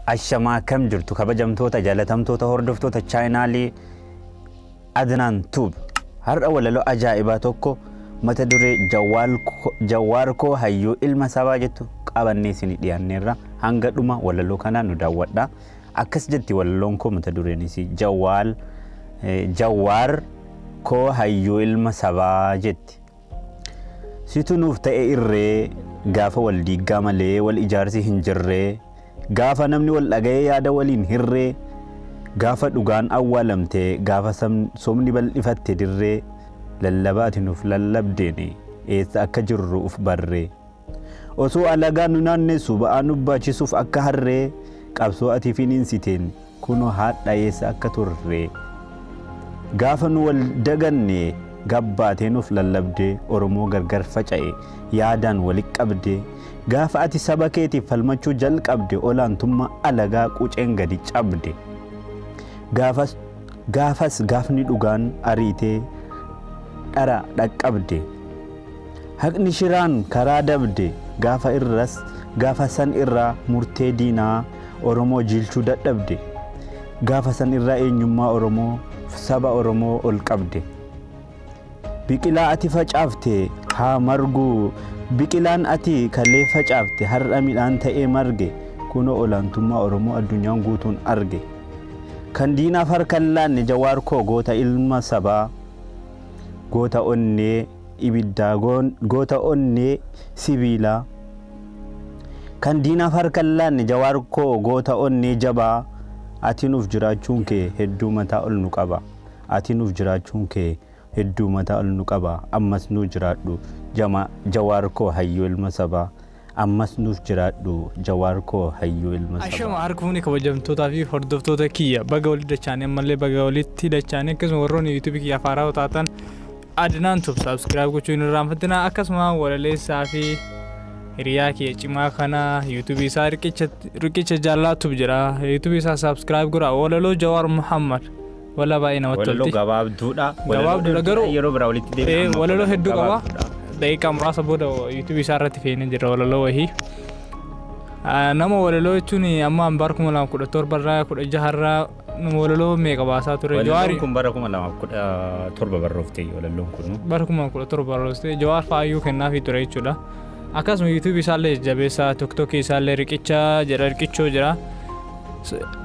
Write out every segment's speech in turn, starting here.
Ashamaa, kam jirtu kabajamtoota, jaalatamtoota, hordoftoota chaayinaalii Adnaan Tube? Har'a walaloo ajaa'ibaa tokko mata duree "Jawaar koo hayyuu ilma sabaa" jettu qabannee isinii dhiyaanneerra. Hanga dhuma walaloo kanaa nu daawwadha. Akkas jetti walaloon koo, mata dureen isii "Jawaar koo hayyuu ilma sabaa" jetti. Situ nuuf ta'e irree gaafa wal diiggaa malee wal ijaarsi hin jirree, gaafa namni wal dhaga'ee yaada waliin hirree, gaafa dhugaan awwaalamte, gaafa sobni bal'ifatte dirree, lallaba ati nuuf lallabdeen eessa akka jirru uf barree. Osoo alagaan nu naannessu ba'aa nu baachisuuf akka harree, qabsoo ati finiinsiteen kunoo haadha eessa akka turree. Gaafa nu wal daganne gabbaatee nuuf lallabdee, Oromoo gargar faca'e yaadaan walitti qabdee, gaafa ati saba keetiif falmachuu jalqabde, olaantummaa alagaa quceen gadi cabde. Gaafas gaafas gaafni dhugaan ariitee dhara dhaqqabde, haqni shiraan karaa dabde. Gaafa irras gaafa san irraa murtee diinaa Oromoo jiilchuu dadhabde, gaafa san irraa eenyummaa Oromoo, saba Oromoo ol qabde. Biqilaa ati facaafte haa margu, biqilaan ati kalee facaafte har'a midhaan ta'ee marge. Kunoo olaantummaa Oromoo addunyaan guutuun arge. Kan diinaaf harka hin laanne Jawaar koo, goota ilma sabaa, goota onnee ibiddaa, goota onnee sibiilaa. Kan diinaaf harka hin laanne Jawaar koo, goota onnee jabaa, ati nuuf jiraachuun kee hedduu mataa ol nu qaba. Ati nuuf jiraachuun kee hedduu mataa ol nu qaba. Ammas nuuf jiraadhu, Jawaar koo hayyuu ilma sabaa. Ammas nuuf jiraadhu, Jawaar koo hayyuu ilma sabaa. Ashama harka fuuni, kabajamtootaa fi hordoftoota kiyya, baga walitti dachaanii, ammallee baga walitti dachaanii. Akkasuma warroonni YouTubeii kiyya haaraa taatan Adnaan Tube subscribe gochuu hin irraanfatinaa. Akkasuma walaleessaa fi hiriyaa kiyya cimaa kana YouTubeii isaa Riqicha Jaalala Tube jedha. YouTubeii isaa subscribe godhaa. Walaloo Jawaar Muhammad wala baay'ee namatti Walaloo tolti. gabaabduudha. Gabaabduudha, garuu yeroo biraa walitti deebi'a. Walaloo hedduu qaba. Gabaabduudha. Daqiiqaa muraasa booda YouTubeii isaa irratti feenee jira walaloo wahii. Nama walaloo jechuun amma bara 2017 irraa 16 irraa nama walaloo meeqa baasaa ture. Walaloon Jawaari kun bara 2017 barroofte walaloon kun. Bara 2017 barroofte, Jawaar faayyuu kennaafii ture jechuudha. Akkasuma YouTubeii isaallee jajjabeessaa, TikTokii isaallee Riqicha jedha, Riqichoo jira.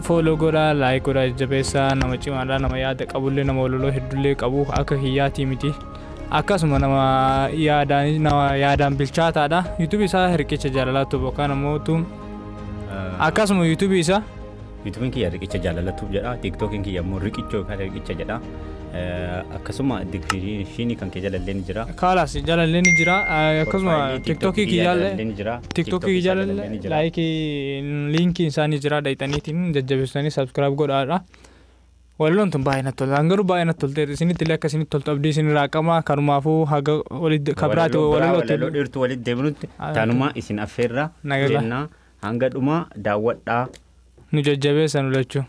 Follow godhaa, like godhaa, jajjabeessaa. Nama cimaadha, nama yaada qabullee, nama walaloo hedduullee qabu, akka kiyyaatii miti. Akkasuma nama yaadaan bilchaataadha. YouTubeii isaa Riqicha Jaalalaa Tube yookaan ammoo akkasuma YouTubeii isaa YouTubeiin kiyya Riqicha Jaalala Tube jedha. TikTokiin kiyya immoo Riqichoo yookaan Riqicha jedha. Akkasuma descriptionii kan kee jalallee ni jira. Kaalaas jalallee ni jira. Akkasuma Profileii TikTokii jalallee kiyyaallee ni jira. TikTokii jalallee ni jalallee jira. Likeii linkiin isaanii jira, dhayxaniitiin jajjabeessanii subscribe godhaadha. Walaloon tun baay'ee natti tola. Garuu baay'ee natti tolteera. Isinitti illee akka isinitti toltu abdii isinirraa qaba. Kanumaafuu haga walitti kabiraati Walaloo biraa, walalootti. walaloo dheertuu walitti deebinutti tanuma isin affeerra Nagaa. jennaa, hanga dhuma daawwadhaa. Nu jajjabeessan lachuu.